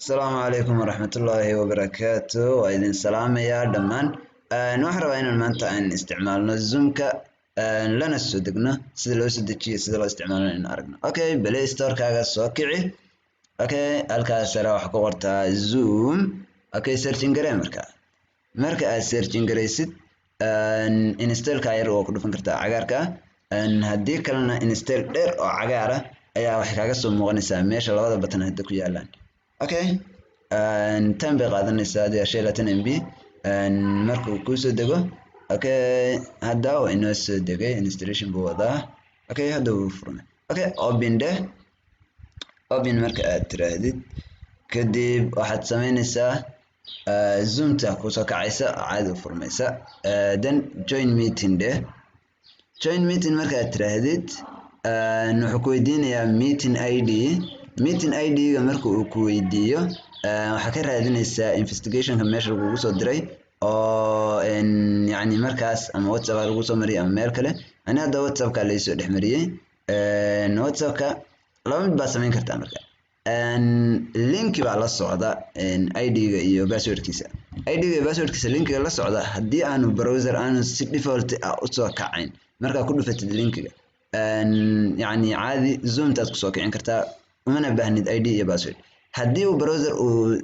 Asalaamu calaykum waraxmatullaahi wabarakaatu. Waa idin salaamayaa dhammaan. Waxaan rabaa inaan maanta aan isticmaalno Zoomka, lana soo degno, sida loo soo dejiyo, sida loo isticmaalo in aragno. Okay, Play Store-kaaga soo kici. Okay, halkaas sare waxaa ku qortaa Zoom. Okay, searching garee. Marka aad searching garaysid, installka yar waa ku dhufan kartaa cagaarka. Haddii kalena, install dheer oo cagaar ah ayaa waxay kaaga soo muuqanaysaa meesha labada button hadda ku yaalaan. Okay, tan bay qaadanaysaa adiga 25 MB markuu kuu soo dego. Okay, hadda waa inoo soo degay, installation buu wadaa. Okay, hadda wuu furmay. Okay, open dheh. Open marka aad tiraahdid kadib, waxaad samaynaysaa Zoomta kusoo kacaysa, caadi u furmaysa. Then join meeting dheh. Join meeting markaad tiraahdid, wuxuu ku weydiinayaa meeting ID. Meeting ID-ga marka uu ku weydiiyo, waxaa ka raadinaysaa investigationka meesha lagugu soo diray oo yacni markaas ama WhatsApp lagu soo mariyay ama meel kale. Ani hadda WhatsAppka laisoo dhex mariyey. WhatsAppka laba mid baad samayn kartaa. Marka linki baa la socda ID-ga iyo passwordkiisa. ID-ga iyo passwordkiisa linkiga la socda, haddii aanu browser aanu si default ah usoo kacayn, markaa ku dhufatid linkiga, yacni caadi Zoomtaad kusoo kicin kartaa, umana baahnid ID iyo password. Haddii uu browser uu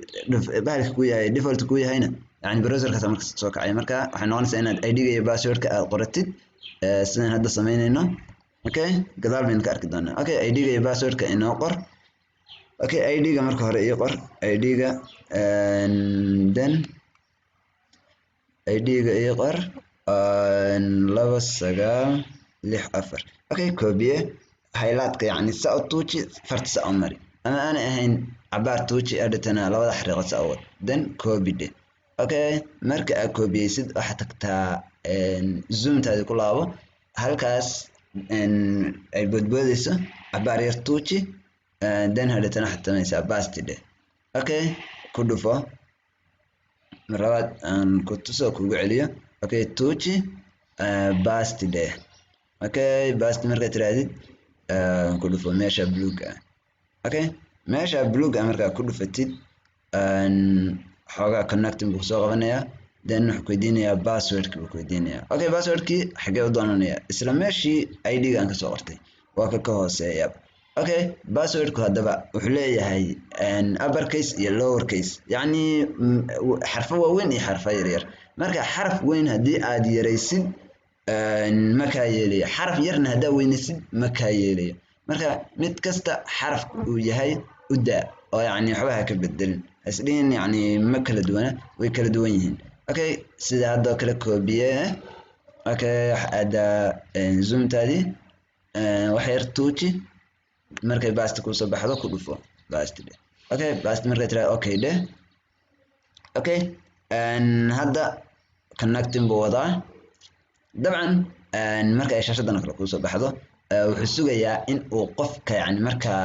bahalka ku yahay, default ku yahayna, yani browserkaas markas soo kacay. Marka waxay noqonaysaa inaad ID-ga iyo passwordka aad qoratid, sidaan hadda samaynayno. Okay, gadaal baynu ka arki doonaa. Okay, ID-ga iyo passwordka inoo qor. Okay, ID-ga marka hore ii qor. ID-ga, then ID-ga ii qor, 2964. Okay, copy. Highlightka yacni saa u tuuji, farta saa u mari, ama aanay ahayn cabaar tuuji, adhatana labada xariiqood saa u wad, then copy dheh. Okay, marka aad koobiyeysid, waxaad tagtaa Zoomtaadi, ku laabo halkaas ay boodboodeyso, cabaar yar tuuji, then hadhatana waxaad samaysaa paste dheh. Okay, ku dhufo. Mar labaad aan ku tuso, kugu celiyo. Okay, tuuji, paste dheh. Okay, paste markaad tirahdid, ku dhufo meesha buluug ah. Okay, meesha buluug ah markaa ku dhufatid, xoogaa connecting buu kusoo qabanayaa, then wuxuu ku weydiinayaa passwordki buu ku weydiinayaa. Okay, passwordkii xagee u doonanayaa? Isla meeshii ID-ga aan kasoo qortay, waa ka hooseeya. Okay, passwordku haddaba wuxuu leeyahay upper case iyo lower case, yacni xarfo waaweyn iyo xarfo yaryar. Marka xaraf weyn haddii aad yaraysid, ma kaa yeelayo. Xaraf yarna haddaa weynaysid, ma kaa yeelayo. Marka mid kasta xaraf uu yahay u daa oo yacni waxba ha ka bedelin, hasdhihin yacni ma kala duwana, way kala duwan yihiin. Okay, sida haddoo kale koobiye. Okay, waxa aadaa Zoomtaadii, wax yar tuuji. Markay paste kusoo baxdo, ku dhufo, paste dheh. Okay, paste markay tiraa, okay dheh. Okay, hadda connecting buu wadaa. Dabcan marka ay shaashadan kale kusoo baxdo, wuxuu sugayaa in uu qofka yani markaa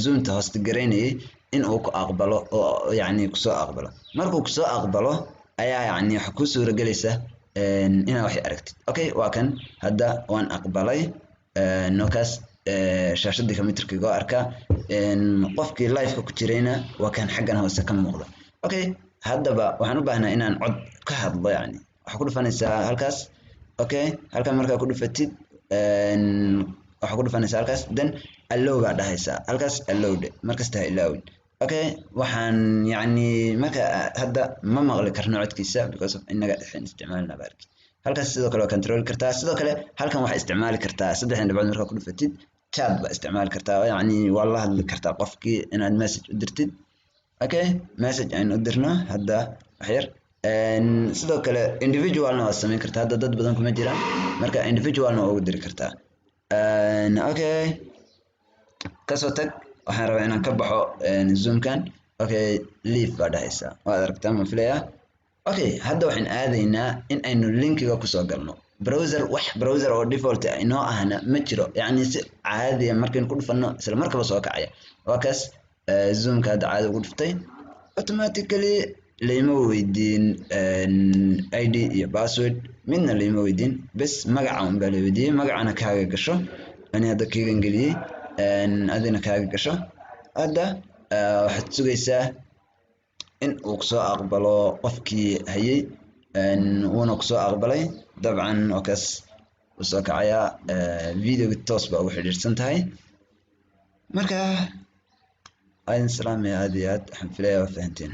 Zoomta host garaynayay in uu ku aqbalo oo yacni kusoo aqbalo. Markuu kusoo aqbalo ayaa yacni waxa kuu suuragelaysa inaad wax aragtid. Okay, waa kan, hadda waan aqbalay nokaas. Shaashadii computerka goo arkaa, qofkii liveka ku jirayna waa kan xaggan hoose ka muuqda. Okay, haddaba waxaan u baahnaa inaan cod ka hadlo. Yacni waxaa ku dhufanaysaa halkaas. Okay, halkan markaa ku dhufatid, waxaa ku dhufanaysaa halkaas, then allow baa dhahaysaa halkaas. Allow dhe markasta, ha ilaawin. Okay, waxaan yacni marka hadda ma maqli karno codkiisa because of inaga dhexeen isticmaalna baarki. Halkaas sidoo kale waa control kartaa. Sidoo kale halkan waxaa isticmaali kartaa saddexdan dhibcood. Markaa ku dhufatid, chat baa isticmaali kartaa, yacni waa la hadli kartaa qofkii inaad message u dirtid. Okay, message aynu u dirno hadda wax yar. Sidoo kale individualna waad samayn kartaa. Hadda dad badan kuma jiraan, marka individualna waa ugu diri kartaa. Okay, kasoo tag. Waxaan rabaa inaan ka baxo Zoomkan. Okay, leave baa dhahaysaa, waad aragtaa ma filayaa. Okay, hadda waxaan aadaynaa in aynu linkiga kusoo galno browser. Wax browser oo default ah inoo ahna ma jiro, yacni si caadiya markaynu ku dhufanno isla markaba soo kacaya. Waa kaas Zoomka hadda caadi ugu dhuftay, automatically layma weydiin ID iyo password, midna layma weydiin. Bes magaca unbaa la weydiiyey. Magacana kaaga gasho. Ani hadda keygan geliyey, adina kaaga gasho. Hadda waxaad sugaysaa in uu kusoo aqbalo qofkii hayay. Wuuna kusoo aqbalay dabcan. Oo kaas uu soo kacayaa, videoga toos baa ugu xidhiidhsan tahay. Marka aadin salaamaya aad iyo aad. Waxaan filaya waa fahanteen.